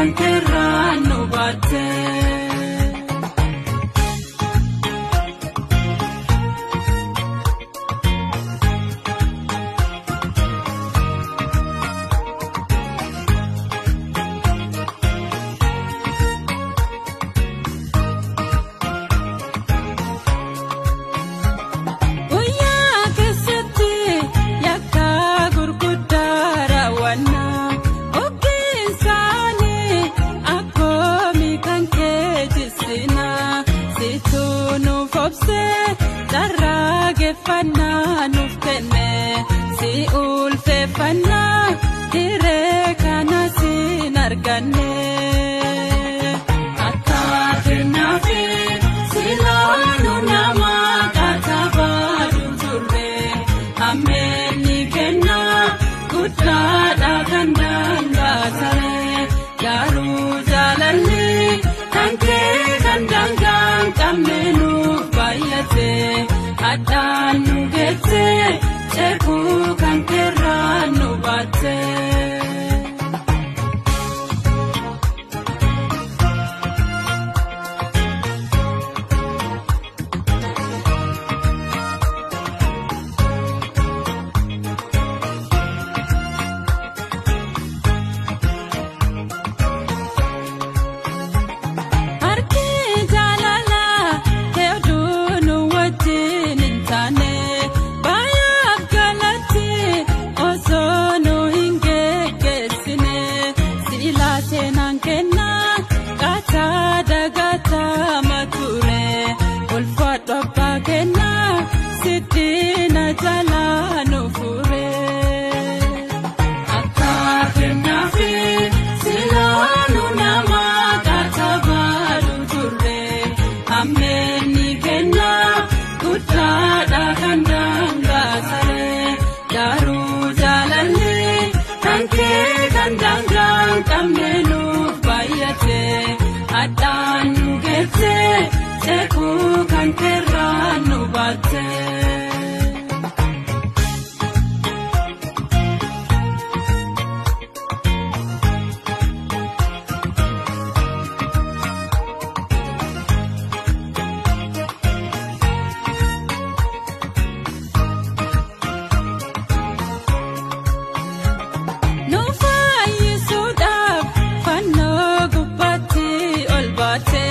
kan keerraa nu baatte. Faannaa nuuf kenne si ulfeeffannaa hiree kana siin arganne. Akka kennaafi silaanu nama katabadu turre ammeenni kennaa guddaadha kan daangaasare garuu jaalalli kan kee kan daangaa hin qabne nuuf baay'ate. Addaan nu geesse ceekuu kan keerraa nu baatte. Harki jaalalaa hedduu nu wajjin hin taane baay'aaf galatti osoo nu hin geggeessine silaa seenaan kennaa qaataa dagataama ture ulfaadhu abbaa kennaa siddina jalaa nu fure. Akka kennaafi silaanu nama katabadu turre ammeenni kennaa guddaadha kan daangaasare garuu jaalalli kan kee kan daangaa hin qabne nuuf baay'ate addaan nu geesse ceekuu kan keerraa nu baatte. Nu fayyisuudhaaf fannoo gubbaatti ol baate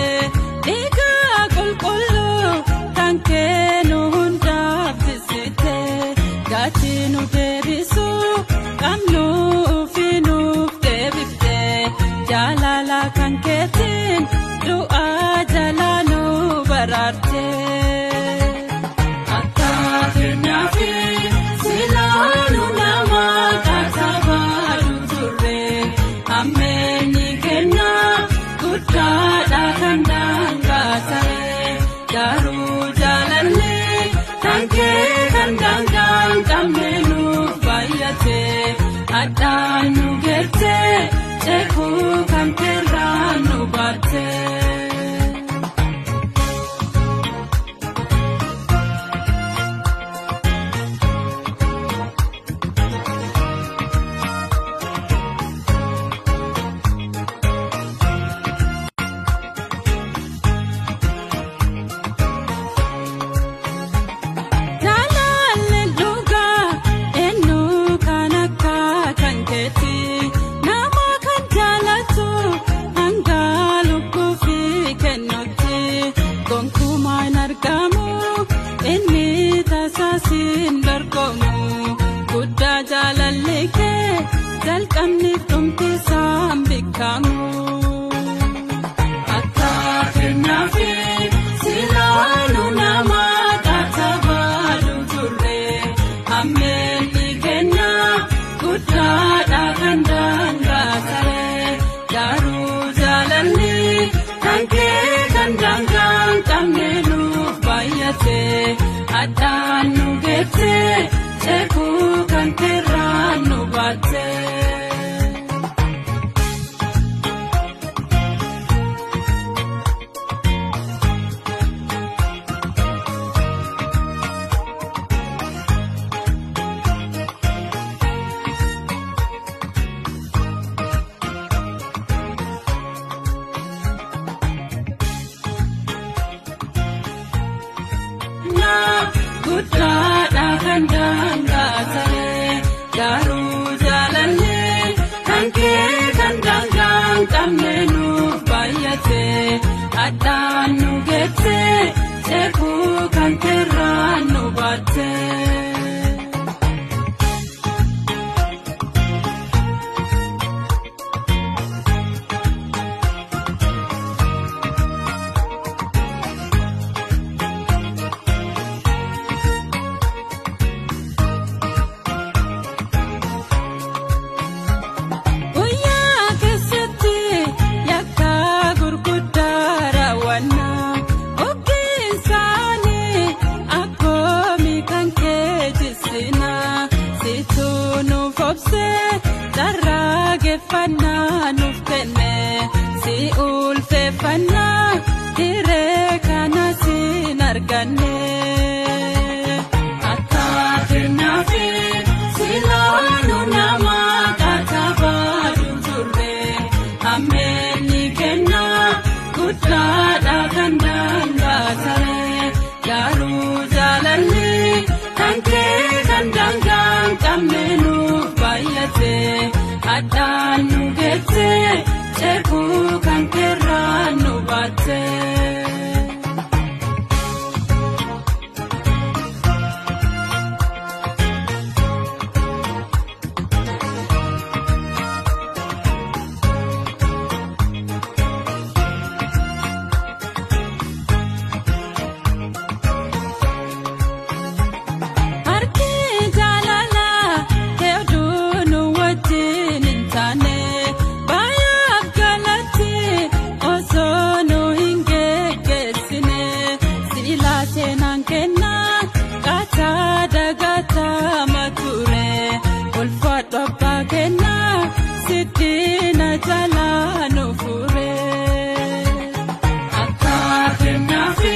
dhiiga qulqulluu kan kennu hundaaf tisite gatii nu deebisu qabnu fi nuuf deebifte jaalala kan keetiin du'aa jalaa nu baraarte. Akka kennaafi silaanu nama katabadu turre ammeenni kennaa guddaadha kan daangaasare garuu jaalalli kan kee kan daangaa hin qabne nuuf baay'ate addaan nu geesse ceekuu kan keerraa nu baatte. Jaalalli dhugaa eenyu kan akka kan keeti nama kan jaalatu hanga lubbuu fi kennutti gonkumaa hin argamu inni tasaasiin dorgomu guddaa jaalalli kee jalqabniif dhumti isaan beekamu. Akka kennaafi silaanu nama katabadu turre ammeenni kennaa guddaadha kan daangaasare garuu jaalalli kan kee kan daangaa hin qabne nuuf baay'ate addaan nu geesse ceekuu kan keerraa nu baatte. guddaadha kan daangaa taree garuu jaalallee kan kee kan daangaa hin qabne nuuf baay'atee addaan nu geessee ceekuu kan keerraan nu baattee. Guyyaa keessatti yakka gurguddaa raawwannaa ogeessaanii akkoomi kan keejjisinaa situu nuuf obsee carraageeffannaa nuuf kenne si ulfeeffannaa hiree kana siin arganne. Akka kennaafi silaanu nama qaqqabaadu turre ammeenni kennaa guddaadha kan daangaa taree garuu jaalalli kan kee kan daangaa hin qabne nuuf baay'atee addaan nu geessee ceekuu kan keerraan nu baattee. Harki jaalalaa hedduu nu wajjin hin taane baay'aaf galatti osoo nu hin geggeessine siilaa seenaan kennaa qaataa dagataama ture ulfaadhu abbaa kennaa siddina jalaa nu fure. Akka kennaafi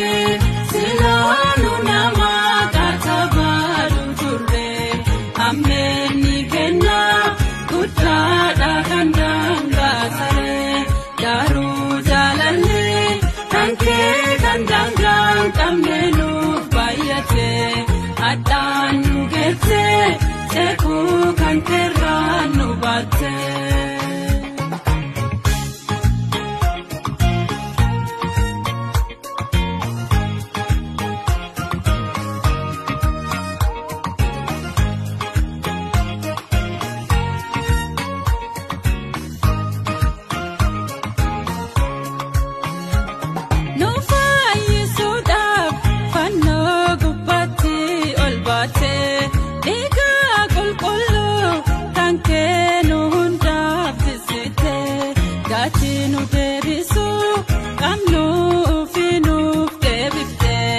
silaanu nama qaqqabaadu turre ammeenni kennaa guddaadha kan daangaa taree garuu jaalalli kan kee kan daangaa hin qabne nuuf baay'atee addaan nu geessee ceekuu kan keerraan nu baattee. Nu fayyisuudhaaf fannoo gubbaatti ol baatee dhiiga qulqulluu kan kennu hundaaf tisitee gatii nu deebisuu qabnu fi nuuf deebiftee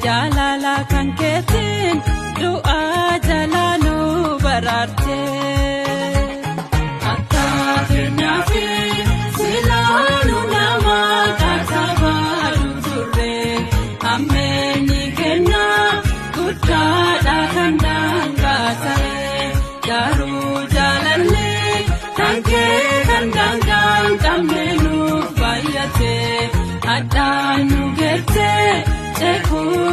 jaalala kan keetiin du'aa jalaa nu baraartee. Akka kennaafi silaanu nama qaqqabaadu turre ammeenni kennaa guddaadha kan daangaa taree garuu jaalalli kan kee kan daangaa hin qabne nuuf baay'atee addaan nu geessee ceekuu